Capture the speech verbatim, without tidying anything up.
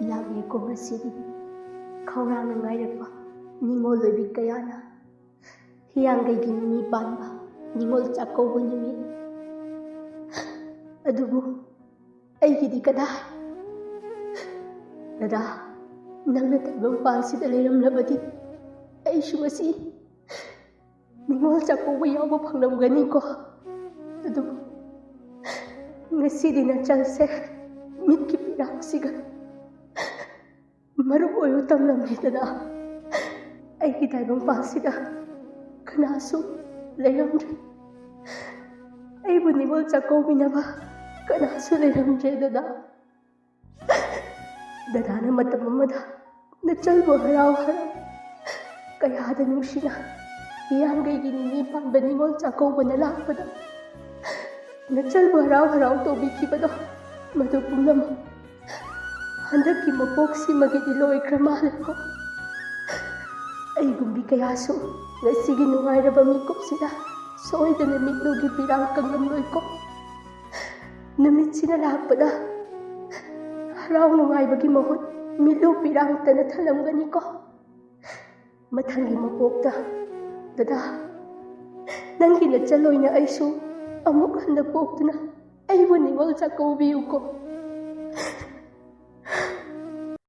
ꯂꯥꯛꯂꯦꯀꯣ ꯉꯁꯤꯗꯤ ꯈꯧꯔꯥꯡꯅ ꯉꯥꯏꯔꯛꯄ ꯅꯤꯉꯣꯜ ꯑꯣꯏꯕꯤ ꯀꯌꯥꯅ꯫ ꯍꯤꯌꯥꯡꯒꯩꯒꯤ ꯅꯤꯅꯤ ꯄꯥꯟꯕ ꯅꯤꯉꯣꯜ ꯆꯥꯛꯀꯧꯕ ꯅꯨꯃꯤꯠ꯫ ꯑꯗꯨꯕꯨ ꯑꯩꯒꯤꯗꯤ ꯀꯗꯥꯏ? ꯗꯗꯥ, ꯅꯪꯅ ꯇꯥꯏꯕꯪ ꯄꯥꯟꯁꯤꯗ ꯂꯩꯔꯝꯂꯕꯗꯤ ꯑꯩꯁꯨ ꯉꯁꯤ ꯅꯤꯉꯣꯜ ꯆꯥꯛꯀꯧꯕ ꯌꯥꯎꯕ ꯐꯪꯂꯝꯒꯅꯤꯀꯣ꯫ ꯑꯗꯨꯕꯨ ꯉꯁꯤꯗꯤ ꯅꯆꯜꯁꯦ ꯃꯤꯠꯀꯤ ꯄꯤꯔꯥꯡꯁꯤꯒ ꯃꯔꯨꯞ ꯑꯣꯏꯕ ꯇꯝꯂꯝꯂꯦ ꯗꯗꯥ꯫ ꯑꯩꯒꯤ ꯇꯥꯏꯕꯪ ꯄꯥꯟꯁꯤꯗ ꯀꯅꯥꯁꯨ ꯂꯩꯔꯝꯗ꯭ꯔꯦ꯫ ꯑꯩꯕꯨ ꯅꯤꯉꯣꯜ ꯆꯥꯛꯀꯧꯕꯤꯅꯕ ꯀꯅꯥꯁꯨ ꯂꯩꯔꯝꯗ꯭ꯔꯦ ꯗꯗꯥ꯫ ꯗꯗꯥꯅ ꯃꯇꯝ ꯑꯃꯗ ꯅꯆꯜꯕꯨ ꯍꯔꯥꯎ ꯍꯔꯥꯎ ꯀꯌꯥꯗ ꯅꯨꯡꯁꯤꯅ ꯍꯤꯌꯥꯡꯒꯩꯒꯤ ꯅꯤꯅꯤ ꯄꯥꯟꯕ ꯅꯤꯉꯣꯜ ꯆꯥꯛꯀꯧꯕꯅ ꯂꯥꯛꯄꯗ ꯅꯆꯜꯕꯨ ꯍꯔꯥꯎ ꯍꯔꯥꯎ ꯇꯧꯕꯤꯈꯤꯕꯗꯣ, ꯃꯗꯨ ꯄꯨꯝꯅꯃꯛ ꯍꯟꯗꯛꯀꯤ ꯃꯄꯣꯛꯁꯤꯃꯒꯤꯗꯤ ꯂꯣꯏꯈ꯭ꯔ ꯃꯥꯜꯂꯦꯀꯣ꯫ ꯑꯩꯒꯨꯝꯕꯤ ꯀꯌꯥꯁꯨ ꯉꯁꯤꯒꯤ ꯅꯨꯡꯉꯥꯏꯔꯕ ꯃꯤꯀꯨꯞꯁꯤꯗ ꯁꯣꯏꯗꯅ ꯃꯤꯠꯂꯨꯒꯤ ꯄꯤꯔꯥꯡ ꯀꯪꯂꯝꯂꯣꯏꯀꯣ꯫ ꯅꯨꯃꯤꯠꯁꯤꯅ ꯂꯥꯛꯄꯗ ꯍꯔꯥꯎ ꯅꯨꯡꯉꯥꯏꯕꯒꯤ ꯃꯍꯨꯠ ꯃꯤꯠꯂꯨ ꯄꯤꯔꯥꯡꯇꯅ ꯊꯜꯂꯝꯒꯅꯤꯀꯣ꯫ ꯃꯊꯪꯒꯤ ꯃꯄꯣꯛꯇ ꯗꯗꯥ, ꯅꯪꯒꯤ ꯅꯆꯜ ꯑꯣꯏꯅ ꯑꯩꯁꯨ ꯑꯃꯨꯛ ꯍꯟꯅ ꯄꯣꯛꯇꯨꯅ ꯑꯩꯕꯨ ꯅꯤꯉꯣꯜ ꯆꯥꯛꯀꯧꯕꯤꯌꯨꯀꯣ꯫